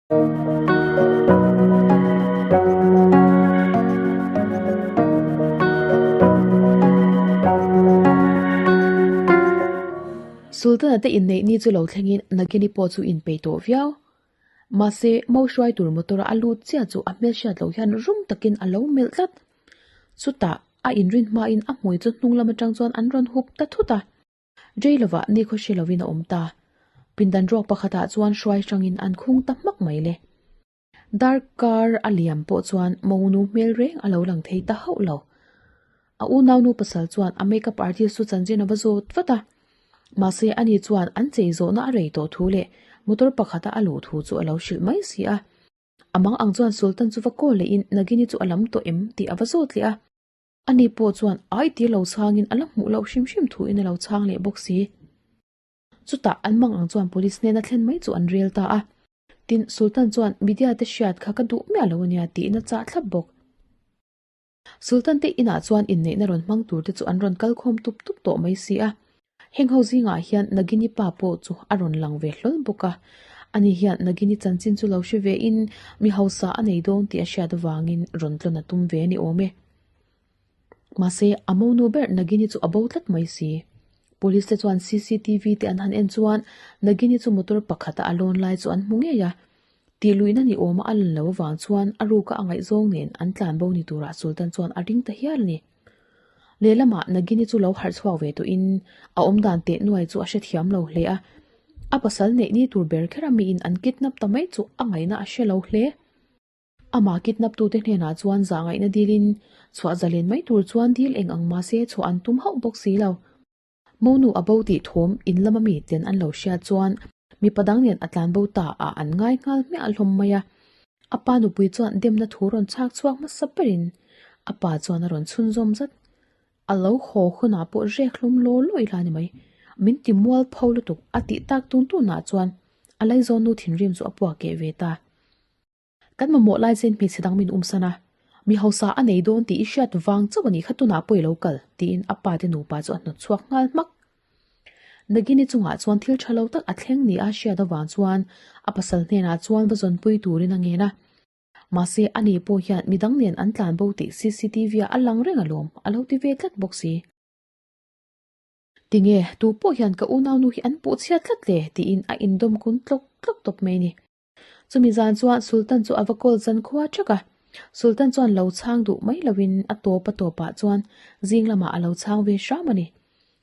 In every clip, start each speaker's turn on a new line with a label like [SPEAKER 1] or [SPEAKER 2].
[SPEAKER 1] Sultana te inneih ni chu lo thlengin Nagini pawh chu inpeih tawh viau. Mahse, mo hruai tur motor a a lut chiah chu a hmelhriat loh hian rum takin a lo melh tlat. Chutah, a inrin hmain a hmui chu hnung lam atang chuan an rawn hup ta thut a. Rei lovah nikhaw hre lovin a awm ta. Pindan ruak pakhatah chuan hruai hrangin an khung ta hmak mai le. Darkar a liam pawh chuan monu hmel reng a lo lang thei ta hauh lo. A unaunu pasal chuan a makeup artist chu chanchin a va zawt vat a. Mahse ani chuan an chei zawhna a rei tawh thu leh motor pakhata a luh thu chu a lo hrilh mai si a. A mang ang chuan Sultan chu va call lehin Nagini chu a lam tawh em tih a va zawt leh a. Ani pawh chuan ai tir lo chhangin a la hmuh loh hrim hrim thuin a lo chhang leh bawk si. Chutah an mang ang chuan police hnena thlen mai chu an rel ta a. Tin, Sultan chuan media te hriat kha ka duh miah lo ania tiin a chah thlap bawk. Sultan te inah chuan inneihna rawn hmang tur te chu an rawn kal khawm tup tup tawh mai si a. Heng ho zingah hian Nagini pa pawh chu a rawn lang ve hlawl bawk a. Ani hian Nagini chanchin chu lo hre ve in mi hausa a nei dawn tih a hriat avangin rawn tlawn a tum ve a ni awm e. Mahse, a monu ber Nagini chu a bo tlat mai si. Police te chuan cctv te an han en chuan Nagini chu motor pakhata a lawn lai chu an hmu ngei a. Tihluihna ni awma a lan lo avang chuan a ruka a ngaihzawng nen an tlan bo ni turah Sultan chuan a ring ta hial a ni. Lehlamah Nagini chu lo harh chhuak ve tawhin a awmdan teh nuai chu a hrethiam lo hle a. A pasal neih ni tur ber kher a miin an kidnap ta mai chu a ngaihna a hre lo hle. Amah kidnap tute hnenah chuan zah ngaihna dilin chhuah zalen mai tur chuan dil eng ang mahse chhuah an tum hauh bawk si lo. Monu a bo tih thawm in lama mi ten an lo hriat chuan mipa dang nen a tlan bo ta ah an ngai nghal hmiah hlawm mai a. A pa nupui chuan demna thu rawn chhak chhuak hmasa berin a pa chuan a rawn chhunzawm zat. A lo haw hunah pawh rek hlawm law law ila ni mai. Min ti mual pho lutuk a tih tak tun tunah chuan a laizawn nu thinrim chu a puak keh ve ta. Kan mamawh lai chen hmeichhe dang min umsan a, mi hausa a nei dawn tih i hriat vang chauh a nih kha tunah pawh i lo kal, tiin a pa te nupa chu a hnawt chhuak nghal hmak. Nagini chungah chuan thil tha lo tak a thleng ni a hriat avang chuan a pasal hnenah chuan va zawnpui turin a ngen a. Mahse ani pawh hian midang nen an tlan bo tih cctv ah a lang reng alawm, a lo ti ve tlat bawk si. Tinge, tu pawh hian ka unaunu hi an puh chhiat tlat le, tiin a indawm kun tlawk tlawk tawp mai a ni. Chumi zan chuan Sultan chu a va kawl zan khua thak a. Sultan chuan lo chhang duh mai loin a tawp a tawpah chuan zing lamah a lo chhang ve hram a ni.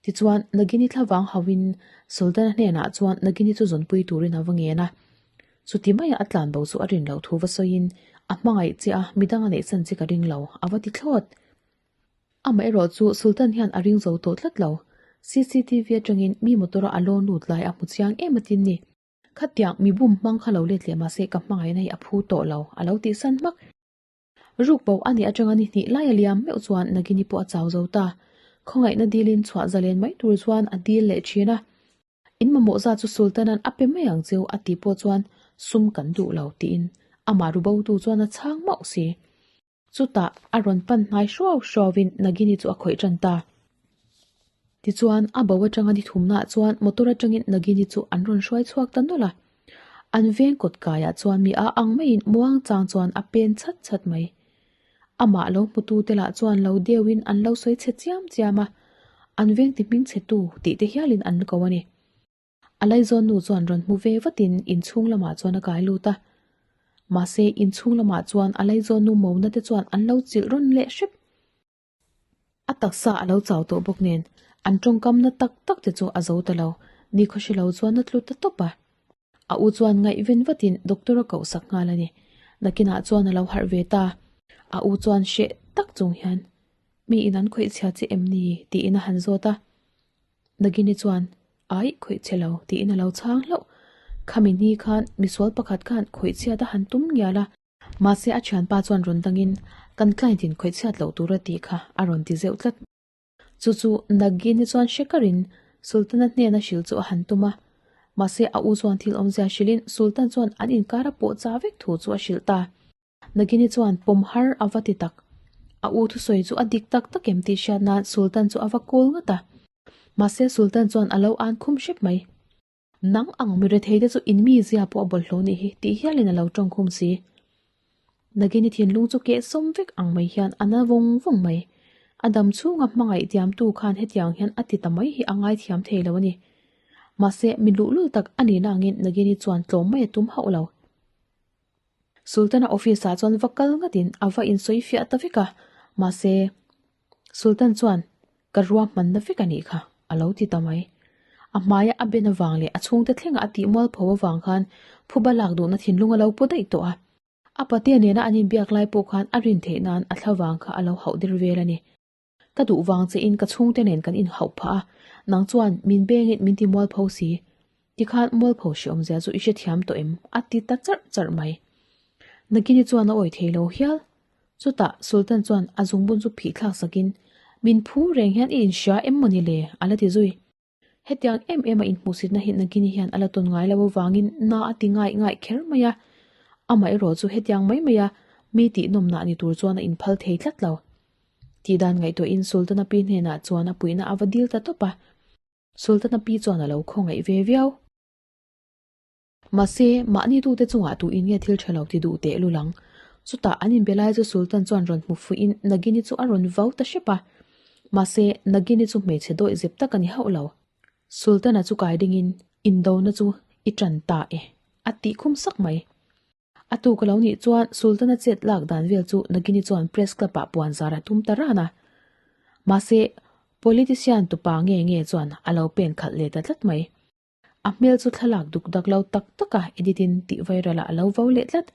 [SPEAKER 1] Tichuan, Nagini thlavang hauhin Sultan-a hnenah chuan Nagini chu zawnpui turin a va ngen a. Chuti maia a tlan bo chu a rin loh thu va sawiin, A hmangaih che a, midang a neih chan che ka ring lo, a va ti thlawt. Amaherawh chu Sultan hian a ring zo tawh tlat lo. Cctv atangin mi motor-a a lawn lut lai a hmu chiang em atin ni. Khatiang mi bum hmang kha lo let leh mahse ka hmangaihna hi a phu tawh lo, a lo tih san hmak. Ruk bo a nih atanga ni hnih lai a liam meuh chuan Nagini pawh a chau zo ta. Khawngaihna dilin chhuah zalen mai tur chuan a dil leh thin a. In mamawh zat chu Sultan-a'n a pe mai ang cheu a tih pawh chuan sum kan duh lo tiin amah ru botu chuan a chhang mauh si. Chutah a rawn pan hnai hruau hruauin Nagini chu a khawih tan ta. Tichuan, a bo atanga ni thumnaah chuan motor atangin Nagini chu an rawn hruai chhuak ta nawlh a. An veng kawt kaiah chuan mi a ang maiin muang chang chuan a pen chhat chhat mai. Amah lo hmutute lah chuan lo deuhin an lo sawi chhe chiam chiam a, an veng ti hming chhe tu tih te hialin an ko a ni. A laizawn nu chuan rawn hmu ve vatin inchhung lamah chuan a kai lut a. Mahse, inchhung lamah chuan a laizawn nu mona te chuan an lo chilh rawn leh hrep. A taksa a lo chau tawh bawk nen, an tawngkamna tak tak te chu a zo ta lo, ni khawhri lo chuan a tlu ta tawp a. A u chuan ngaihven vatin doctor a koh sak nghal a ni. Nakinah chuan a lo harh ve ta. A u chuan hreh tak chung hian, Mi in an khawih chhia che em ni? tiin a han zawt a. Nagini chuan, Aih, khawih che lo, tiin a lo chhang hlauh. Khami ni khan misual pakhat khan khawih chhiat a han tum ngial a. Mahse a thianpa chuan rawn dangin, Kan client in khawih chhiat loh tur a tih kha a rawn ti zeuh tlat. Chu chu Nagini chuan hre karin Sultan-a hnena hrilh chu a han tum a. Mahse a u chuan thil awmzia hrilhin Sultan chuan an inkar a pawh cha vek thu chu a hrilh ta. Nagini chuan pawm har a va ti tak. A u thusawi chu a dik tak tak em tih hriat nan Sultan chu a va kawl nghat a. Mahse Sultan chuan a lo an khum hrep mai. Nang ang mi rethei te chu in mi zia pawh a bawlhhlawh nih hi tih hialin a lo tawngkhum si. Nagini thinlung chu keh sawm vek ang mai hian a na vawng vawng mai. A dam chhunga hmangaih tiamtu khan hetiang hian a ti ta mai hi a ngaithiam thei lo a ni. Mahse, mi luhlul tak a nihna angin Nagini chuan tlawm mai a tum hauh lo. Sultana office ah chuan va kal ngatin a va insawi fiah ta vek a, mahse, Sultan chuan ka ruahmanna vek a nih kha a lo ti ta mai. A hmaia a ben avang leh a chhungte thlenga a tih mualpho avang khan phuba lak duhna thinlung a lo pu daih tawh a. A patea nena an inbiak lai pawh khan a rin theih nan a thlavang kha a lo hauh der vel a ni. Ka duh vang che in ka chhungte nen kan inhauh phah a, nang chuan min bengin min ti mualpho si. Tikhan mualpho hreawmzia chu i hrethiam tawh em? a ti ta charh charh mai. Nagini chuan a awih thei lo hial. Chutah Sultan chuan a zungbun chu phih thlak sakin, Min phu reng hian i inhria em maw ni le? a la ti zui. Hetiang em em a inhmuhsitna hi Nagini hian a la tawn ngai lo avangin na a ti ngaih ngaih kher mai a. Amaherawh chu hetiang mai mai a mi tih nawmnah ni tur chuan a inphal thei tlat lo. Tihdan ngaihtuahin Sultana pi hnenah chuan a puihna a va dil ta tawp a. Sultana pi chuan a lo khawngaih ve viau. Mahse, mahni tute chungah tuin nge thil tha lo ti duh teh lul ang? Chutah an inbe lai chu Sultan chuan rawn hmu fuihin Nagini chu a rawn vau ta hrep a. Mahse, Nagini chu hmeichhe dawih zep tak a ni hauh lo. Sultana chu kai dingin, Indona chu i ṭan ta e, a tih khum sak mai. A tuk a lo nih chuan Sultana chet lak dan vel chu Nagini chuan Press Club ah puan zar a tum ta ran a. Mahse, politician tupa nge nge chuan a lo pen khalh leh ta tlat mai. A hmel chu thlalak duk dak lo tak tak a edit in tih viral ah a lo vo leh tlat.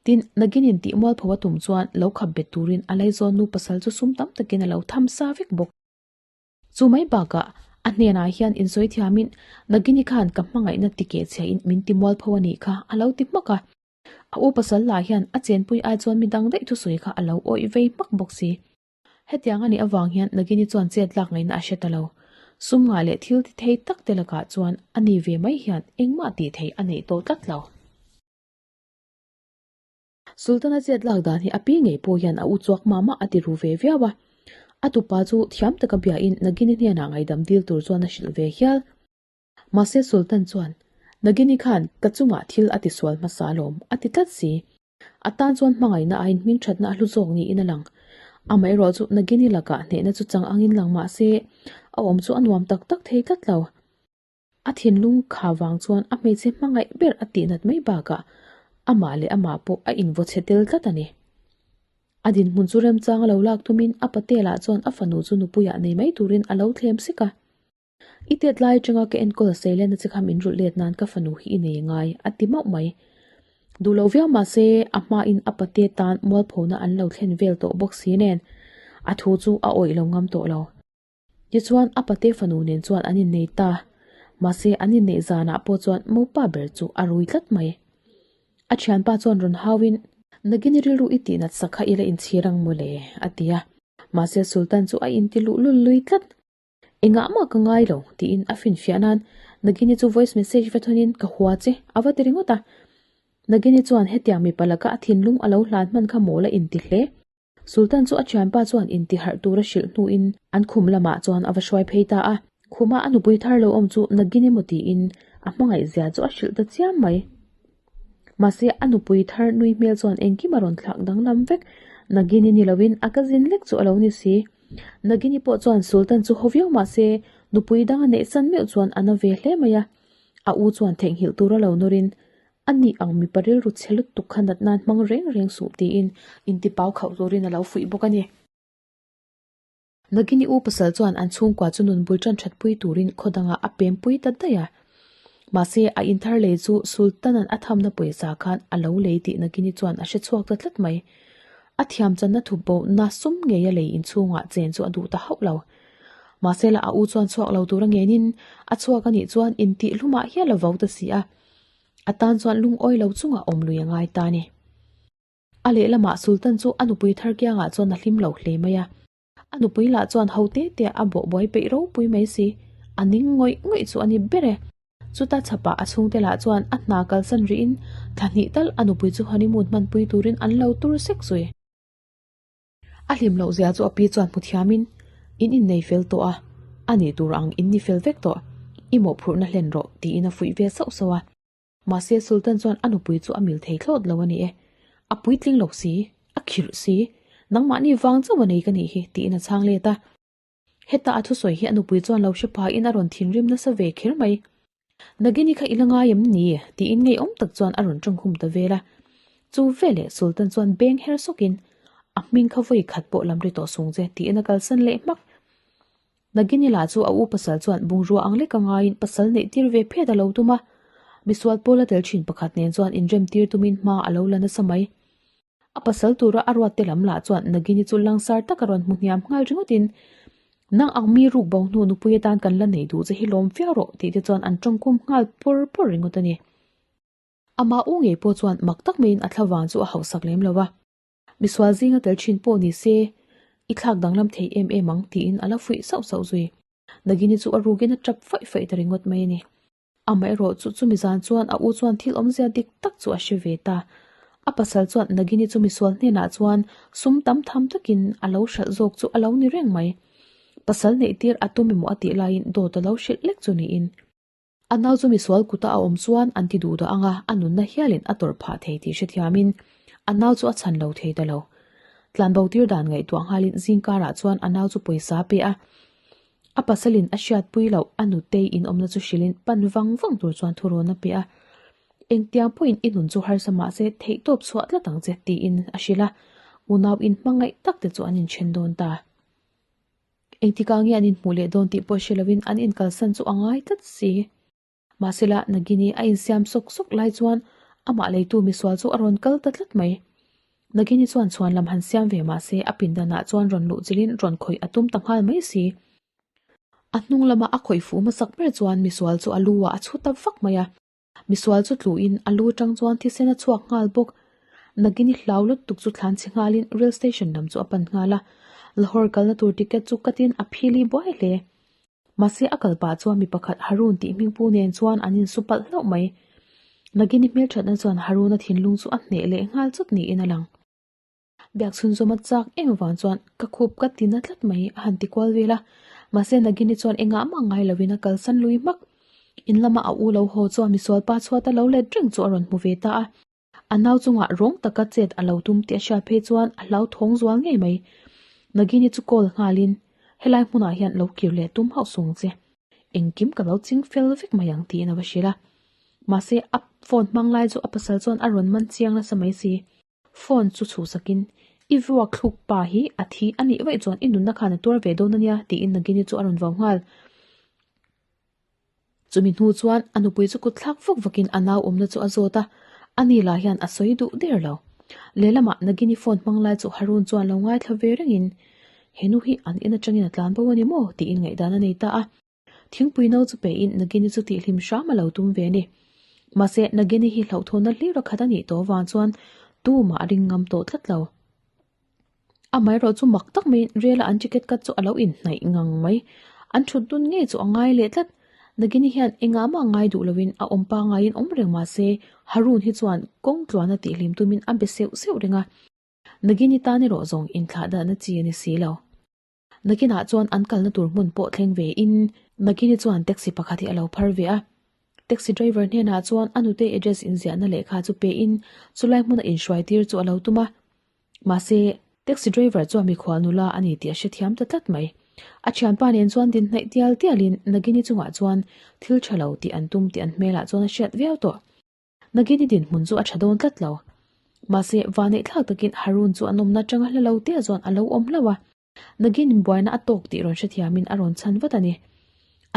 [SPEAKER 1] Tin, Naginin tih mualpho a tum chuan lo khap bet turin a laizawn nu pasal chu sum tam takin a lo tham sa vek bawk. Chu mai bakah a hnenah hian insawi thiamin Nagini khan ka hmangaihna ti keh chhiahin min ti mualpho a nih kha a lo ti hmak a. A u pasal lah hian a chenpui ai chuan midang daih thusawi kha a lo awih vei hmak bawk si. Hetiang a nih avang hian Nagini chuan chet lak ngaihna a hre ta lo. Sum ngah leh thil ti thei tak te lakah chuan a ni ve mai hian engmah tih theih a neih tawh tlat lo. Sultana chet lak dan hi a pi ngei pawh hian a u chuak mah mah a ti ru ve viau a. A tupa chu thiam taka biain Nagini hnenah ngaihdam dil tur chuan a hrilh ve hial. Mahse Sultan chuan, Nagini khan ka chungah thil a tisual hmasa alawm, a ti tlat si. A tan chuan hmangaihna aiin hmingthatna a hlu zawk niin a lang. Amaherawh chu Nagini lakah hnehna chu chang angin lang mah se, a awm chu a nuam tak tak thei tlat lo. A thinlung kha vang chuan a hmeichhe hmangaih ber a tihnat mai bakah amah leh amah pawh a invaw chhe tel tlat a ni. A dinhmun chu remchang a lo lak tumin a patelah chuan a fanu chu nupuiah nei mai turin a lo thlem sek a. I tet lai atanga ka enkawl Seilena che kha min rulh let nan ka fanu hi i nei ngai, a ti mauh mai. Duh lo viau mah se a hmain a pate tan mualphona an lo thlen vel tawh bawk si nen a thu chu a awih lo ngam tawh lo. Tichuan a pate fanu nen chuan an innei ta. Mahse an inneih zanah pawh chuan mopa ber chu a rui tlat mai. A thianpa chuan rawn hauin, Nagini rilru i tihnat sak kha ila inchhir ang mawle, a ti a. Mahse Sultan chu a inti luhlul lui tlat. Engah mah ka ngai lo, tiin a finfiah nan Nagini chu voice message va thawnin ka hua che a va ti ringawt a. Nagini chuan hetiang mipa laka a thinlung a lo hlan hman kha mawl a inti hle. Sultan chu a thianpa chuan intiharh tura hrilh hnuin an khum lamah chuan a va hruai phei ta a. Khuma a nupui thar lo awm chu Nagini maw tiin a hmangaih zia chu a hrilh ta chiam mai. Mahse, a nupui thar nui hmel chuan engkim a rawn thlak danglam vek. Nagini ni loin a ka zin lek chu a lo ni si. Nagini pawh chuan Sultan chu haw viau mahse, nupui dang a neih san meuh chuan a na ve hle mai a. A u chuan theihnghilh tur a lo nawrin, A ni ang mipa rilru chhe lutuk kha nat nan hmang reng reng suh tiin intipau khauh turin a lo fuih bawk a ni. Nagini u pasal chuan an chhungkua chu nun bul tan thatpui turin khaw dangah a pempui ta daih a. Mahse, a inthar lei chu Sultan-a'n a thamna pawisa khan a lo lei tih Nagini chuan a hre chhuak ta tlat mai. A thiam channa thup bo na sum ngeia lei inchhungah chen chu a duh ta hauh lo. Mahse la a u chuan chhuak lo tura ngenin a chhuak a nih chuan intih hlumah hial a vo ta si a. A tan chuan lungawi lo chungah awm lui a ngai ta a ni. A lehlamah Sultan chu a nupui thar kiangah chuan a hlim lo hle mai a. A nupui lah chuan ho te te a bawh buai peih ropui mai si. A ning ngawih ngawih chu a ni ber e. Chuta chhapah a chhungte lah chuan a hna kalsan rihin thla hnih tal a nupui chu honeymoon hmanpui turin an lo tur sek zui. A hlim loh zia chu a pi chuan hmu thiamin, In innei fel tawh a, a nih tur ang in ni fel vek tawh. i mawhphurhna hlen rawh, tiin a fuih ve sauh sauh a. Mahse Sultan chuan a nupui chu a mil thei thlawt lo a ni e. A puitling lo si, a khirh si, nangmahni vang chauh a nei ka nih hi, tiin a chhang let a. Heta a thusawi hi a nupui chuan lo hre pahin a rawn thinrim nasa ve kher mai. Nagini kha i la ngai em ni? tiin ngeiawm tak chuan a rawn tawngkhum ta vel a. Chu veleh Sultan chuan beng her sawkin, A hming kha vawi khat pawh lam ri tawh sung che, tiin a kalsan leh hmak. Nagini lah chu a u pasal chuan bungrua ang lek a ngaiin pasal neih tir ve phet a lo tum a. Misual pawl a tel thin pakhat nen chuan inrem tir tumin hma a lo la nasa mai. A pasal tura a ruat te lam lah chuan Nagini chu langsar taka rawn hmu hniam nghal ringawtin, Nang ang mi ruk bo hnu nupui atan kan la nei duh che hi lawm viau rawh tih te chuan an tawngkhum nghal pawr pawr ringawt a ni. Amah u ngei pawh chuan mak tak maiin a thlavang chu a hauhsak lem lo a. Misual zinga tel thin pawh ni se, i thlak danglam thei em em ang tiin a la fuih sauh sauh zui. Nagini chu a rukin a tap faih faih ta ringawt mai a ni. Amaherawh chu chumi zan chuan a u chuan thil awmzia dik tak chu a hre ve ta. A pasal chuan Nagini chu misual hnenah chuan sum tam tham takin a lo hralh zawk chu a lo ni reng mai. Pasal neih tir a tum emaw a tih laiin dawt a lo hrilh lek chu niin. A nau chu misual kuta a awm chuan an ti duh dah ang a, a nunna hialin a tawrh phah thei tih hrethiamin a nau chu a chhan lo thei ta lo. Tlanbo tir dan ngaihtuah nghalin zingkarah chuan a nau chu pawisa a pe a. A pasalin a hriatpui loh a nutei inawmna chu hrilhin pan vang vang tur chuan thurawn a pe a. Engtiang pawhin i nun chu harsa mahse theihtawp chhuah tlat ang che tiin a hrilh a, unau inhmangaih tak te chu an inthen dawn ta. Engtikah nge an inhmuh leh dawn tih pawh hre loin an inkalsan chu a ngai tlat si. Mahsela Nagini a insiam sawk sawk lai chuan amah leitu misual chu a rawn kal ta tlat mai. Nagini chuan chhuan lam han siam ve mahse a pindanah chuan rawn luh chilhin rawn khawih a tum ta nghal mai si. A hnung lama a khawih fuh hmasak ber chuan misual chu a lu ah a chhu ta vak mai a. Misual chu tluin a lu tang chuan thisen a chhuak nghal bawk. Nagini hlau lutuk chu thlan chhe nghalin rail station lam chu a pan nghal a. Lahore kalna tur ticket chu katin a phili buai hle. Mahse a kal pah chuan mi pakhat Harun tih hming pu nen chuan an insu palh hlauh mai. Nagini hmelthatna chuan Haruna thinlung chu a hneh leh nghal chawt niin a lang. Biak chhunzawm a chak em avang chuan ka khup ka ti na tlat mai a han ti kual vel a. Mahse Nagini chuan engah mah ngai lovin a kalsan lui hmak. In lama a u lo haw chuan misual pa chhuata lo let reng chu a rawn hmu ve ta a. A nau chungah rawng taka chet a lo tum tih a hriat phei chuan a hlauthawng zual ngei mai. Nagini chu call nghalin, Helai hmunah hian lo kir leh tum hauh sung che. Engkim ka lo ching fel vek mai ang tiin a va hrilh a. Mahse a phone hmang lai chu a pasal chuan a rawn man chiang nasa mai si. Phone chu chhuhsakin, I vuak thluk pa hi a thi a nih vaih chuan i nunna khan a tuar ve dawn a nia tiin Nagini chu a rawn vau nghal. Chumi hnu chuan a nupui chu kut thlak vak vakin a nau awmna chu a zawt a, ani lah hian a sawi duh der lo. Lehlamah Nagini phone hmang lai chu Harun chuan lo ngaithla ve rengin, He nu hi an in atangin a tlan bo a ni maw? tiin ngaihdan a nei ta a. Thingpui no chu pehin Nagini chu tihhlim hram a lo tum ve a ni. Mahse, Nagini hi hlauhthawnna hlir a khat a nih tawh avang chuan tumah a ring ngam tawh tlat lo. Amaherawh chu mak tak maiin rel a an ticket cut chu a lo inhnaih ngang mai. An thut dun ngei chu a ngai leh tlat. Nagini hian engah mah ngai duh loin a awm pangaiin awm reng mah se Harun hi chuan kawng tluana tihhlim tumin a be seuh seuh reng a. Nagini tan erawh zawng inthlah dahna chi a ni si lo. Nakinah chuan an kalna tur hmun pawh thleng ve in Nagini chuan taxi pakhat hi a lo phar ve a. Taxi driver hnenah chuan a nute address inziahna lehkha chu pe in chulai hmuna inhruai tir chu a lo tum a. Mahse, taxi driver chuan mikhual nula a ni tih a hrethiam ta tlat mai. A thianpa nen chuan din hnaih tial tialin Nagini chungah chuan thil tha lo tih an tum tih an hmelah chuan a hriat viau tawh. Nagini dinhmun chu a tha dawn tlat lo. Mahse, vaneih thlak takin Harun chu an awmna atanga hla lo te chuan a lo awm hlauh a. Nagin buaina a tawk tih rawn hrethiamin a rawn chhan vat a ni.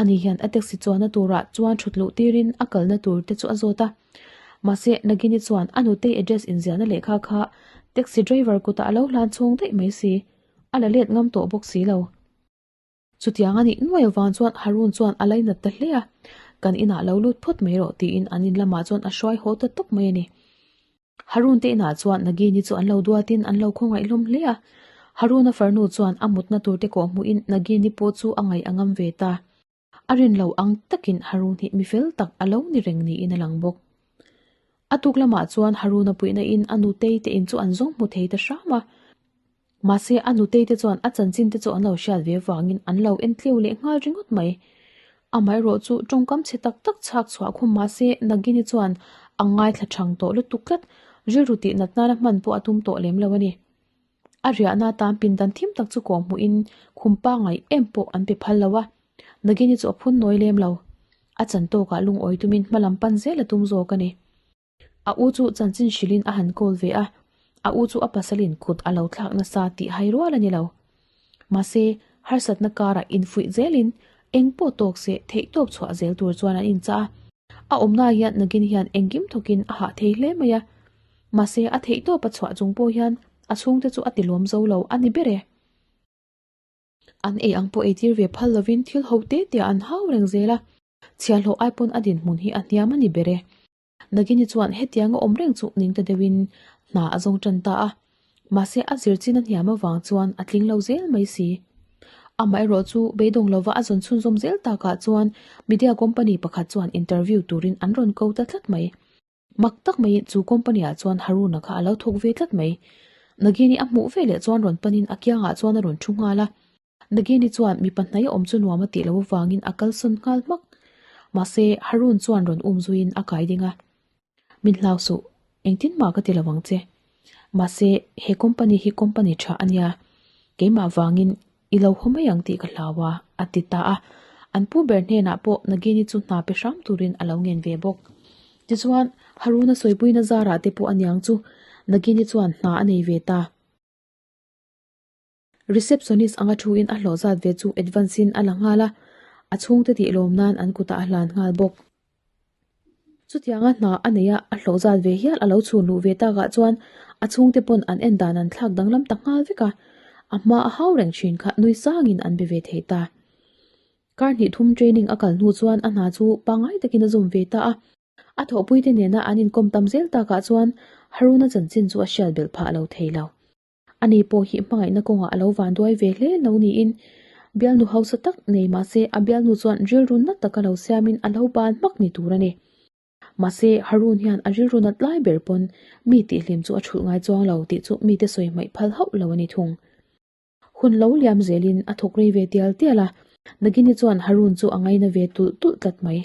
[SPEAKER 1] Ani hian a taxi chuanna turah chuan thut luh tirin a kalna tur te chu a zawt a. Mahse, Nagini chuan a nutei address inziahna lehkha kha taxi driver kutah a lo hlan chhawng daih mai si. A la let ngam tawh bawk si lo. Chutiang a nih nuai avang chuan Harun chuan a lainat ta hle a, Kan inah lo lut phawt mai rawh tiin an in lamah chuan a hruai haw ta tawp mai a ni. Harun te inah chuan Nagini chu an lo duatin an lo khawngaih hlawm hle a. Haruna farnu chuan a mutna tur te kawh hmuhin Nagini pawh chu a ngaih a ngam ve ta. A rin lo ang takin Harun hi mi fel tak a lo ni reng niin a lang bawk. A tuk lamah chuan Haruna puihna in a nutei te in chu an zawng hmu thei ta hram a. Mahse a nutei te chuan a chanchin te chu an lo hriat ve vangin an lo en tleu leh nghal ringawt mai. Amaherawh chu tawngkam chhe tak tak chhak chhuah khum mah se Nagini chuan a ngaithla thang tawh lutuk tlat, rilru tih nat nana hman pawh a tum tawh lem lo a ni. A riahna atan pindan thim tak chu kawh hmuhin khum pangngai em pawh an pe phal lo a, Nagini chu a phun nawi lem lo. A chan tawkah lungawi tumin hma lam pan zel a tum zawk a ni. A u chu chanchin hrilhin a han call ve a, a u chu a pasalin kut a lo thlak nasa tih hai rual a ni lo. Mahse, harsatna karah infuih zelin eng pawh tawk se theihtawp chhuah zel tur chuan an inchah a. A awmna hian nakin hian engkim thawkin a hah thei hle mai a. Mahse, a theihtawp a chhuah chung pawh hian a chhungte chu a tilawm zo lo a ni ber e. An ei ang pawh eitir ve phal lovin thil ho te te an hau reng zel a, chhiahhlawh ai pawn a dinhmun hi a hniam a ni ber e. Nagini chuan hetiang a awm reng chu ning ta deuhin hna a zawng tan ta a, mahse a zir chin a hniam avang chuan a tling lo zel mai si. Amaherawh chu beidawng lova a zawn chhunzawm zel takah chuan media company pakhat chuan interview turin an rawn ko ta tlat mai. Mak tak maiin chu company ah chuan Haruna kha a lo thawk ve tlat mai. Nagini a hmuh veleh chuan rawn panin a kiangah chuan a rawn thu nghal a. Nagini chuan mipa hnai a awm chu nuam a tih loh avangin a kalsawn nghal hmak. Mahse, Harun chuan rawn um zuiin a kai ding a. Min hlau suh, engtin mah ka ti lo ang che. Mahse, he company hi company tha a nia, keimah vangin i lo haw mai ang tih ka hlau a, a ti ta a. An pu ber hnenah pawh Nagini chu hna pe hram turin a lo ngen ve bawk. Tichuan, Haruna sawipuina zarah te pawh a niang chu Nagini chuan hna a nei ve ta. Receptionist anga thuin a hlawh zat ve chu advance in a la nghal a, a chhungte tih lawm nan an kutah a hlan nghal bawk. Chutianga hna a nei a, a hlawh zat ve hial a lo chhun luh ve takah chuan a chhungte pawn an en dan an thlak danglam ta nghal vek a, a hma a hau reng thin kha nui sangin an be ve thei ta. Kar hnih thum training a kal hnu chuan a hna chu pangngai takin a zawm ve ta a, a thawhpuite nena an inkawm tam zel takah chuan Haruna chanchin chu a hriat belh phah lo thei lo. Ani pawh hi hmangaihna kawngah a lo vanduai ve hle lo niin bialnu hausa tak nei mahse a bialnu chuan rilru nat taka lo siamin a lo ban hmak ni tur a ni. Mahse Harun hian a rilru nat lai ber pawn mi tihhlim chu a thulh ngai chuang lo tih chu mite sawi hmaih phal hauh lo a ni thung. Hun lo liam zelin a thawk rei ve tial tial a, Nagini chuan Harun chu a ngaina ve tulh tulh tlat mai.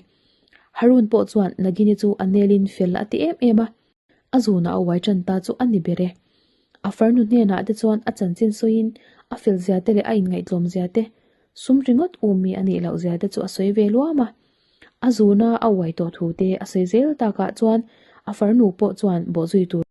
[SPEAKER 1] Harun pawh chuan Nagini chu a nelin fel a ti em em a, A zunah a uai tan ta chu a ni ber e. A farnu hnenah te chuan a chanchin sawiin a fel zia te leh a inngaihtlawm zia te, sum ringawt um mi a nih loh zia te chu a sawi ve luam a. A zuna a uai tawh thu te a sawi zel takah chuan a farnu pawh chuan bawhzui tur.